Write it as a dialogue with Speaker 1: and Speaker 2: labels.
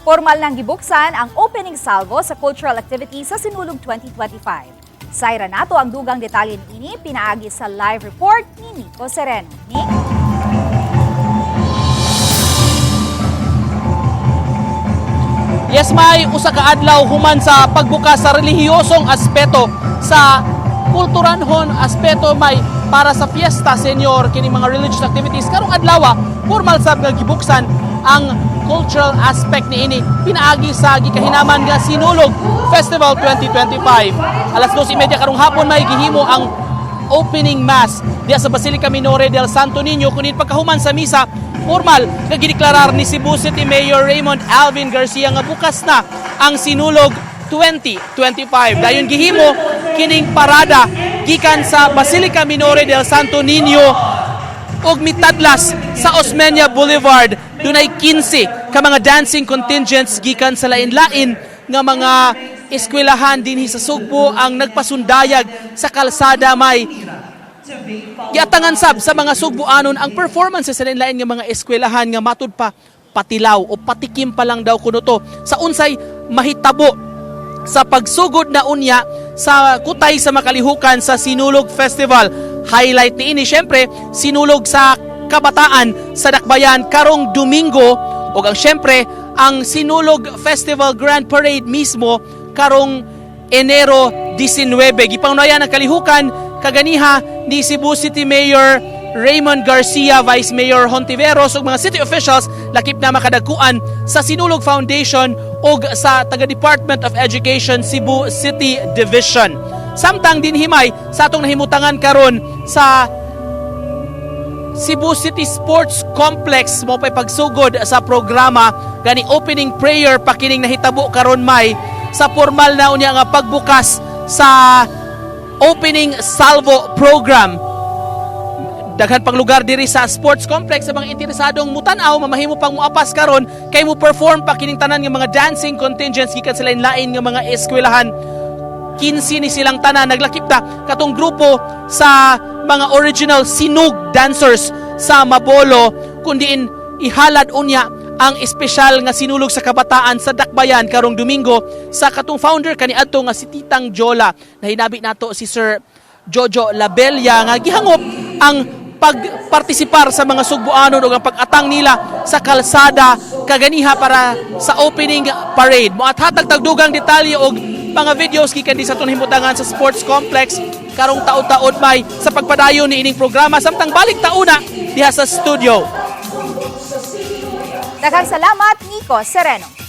Speaker 1: Formal nang gibuksan ang opening salvo sa cultural activity sa Sinulog 2025. Sayra nato ang dugang detalye niini pinaagi sa live report ni Nico Sereno. Nick?
Speaker 2: Yes, may usa ka adlaw human sa pagbukas sa relihiyosong aspeto sa kulturanhon aspeto may para sa fiesta senyor kini mga religious activities karong adlaw formal sab nga gibuksan ang cultural aspect niini pinaagi sa gikahinaman nga Sinulog Festival 2025. Alas 2:30 karong hapon may gihimo ang opening mass diya sa Basilica Minore del Santo Niño, kunin pagkahuman sa misa formal nga gideklarar ni Cebu City Mayor Raymond Alvin Garcia nga bukas na ang Sinulog 2025. Dayon gihimo kining parada gikan sa Basilica Minore del Santo Niño ug mitadlas sa Osmeña Boulevard. Dunay 15 ka mga dancing contingents gikan sa lain-lain nga mga eskwelahan dinhi sa Sugbo ang nagpasundayag sa kalsada. May giatangan sab sa mga Sugboanon ang performances sa lain-lain nga mga eskwelahan nga matud pa patilaw o patikim pa lang daw kuno to sa unsay mahitabo sa pagsugod na unya sa kutay sa makalihukan sa Sinulog Festival. Highlight niini syempre Sinulog sa Kabataan sa Dakbayan karong Domingo ug ang syempre ang Sinulog Festival Grand Parade mismo karong Enero 19. Gipangunayan ang kalihukan kaganiha ni Cebu City Mayor Raymond Garcia, Vice Mayor Hontiveros ug mga city officials, lakip na makadagkuan sa Sinulog Foundation ug sa taga Department of Education Cebu City Division. Samtang dinhi may sa atong nahimutangan karon sa Cebu City Sports Complex mo pay pagsugod sa programa, gani opening prayer pa kining nahitabo karon may sa formal na unya nga pagbukas sa opening salvo program. Daghan pang lugar diri sa sports complex sa mga interesadong mutan-aw, mamahimo pang muapas karon kay mo perform pa kining tanan nga mga dancing contingents gikan sa lain-lain nga mga eskwelahan. 15 ni silang tanan, naglakip ta katong grupo sa mga original Sinug dancers sa Mabolo, kundiin ihalad unya ang espesyal nga Sinulog sa Kabataan sa Dakbayan karong Domingo sa katong founder kaniadto nga si Titang Jola na hinabi nato si Sir Jojo Labella nga gihangop ang pagpartisipar sa mga Sugboanon ug ang pag-atang nila sa kalsada kaganiha para sa opening parade. Mo at hatag tagdugang detalye og mga videos gikan di sa atong himutangan sa sports complex karong taud-taud may sa pagpadayon ni ining programa. Samtang balik tauna diha sa studio.
Speaker 1: Daghang salamat, Nico Sereno.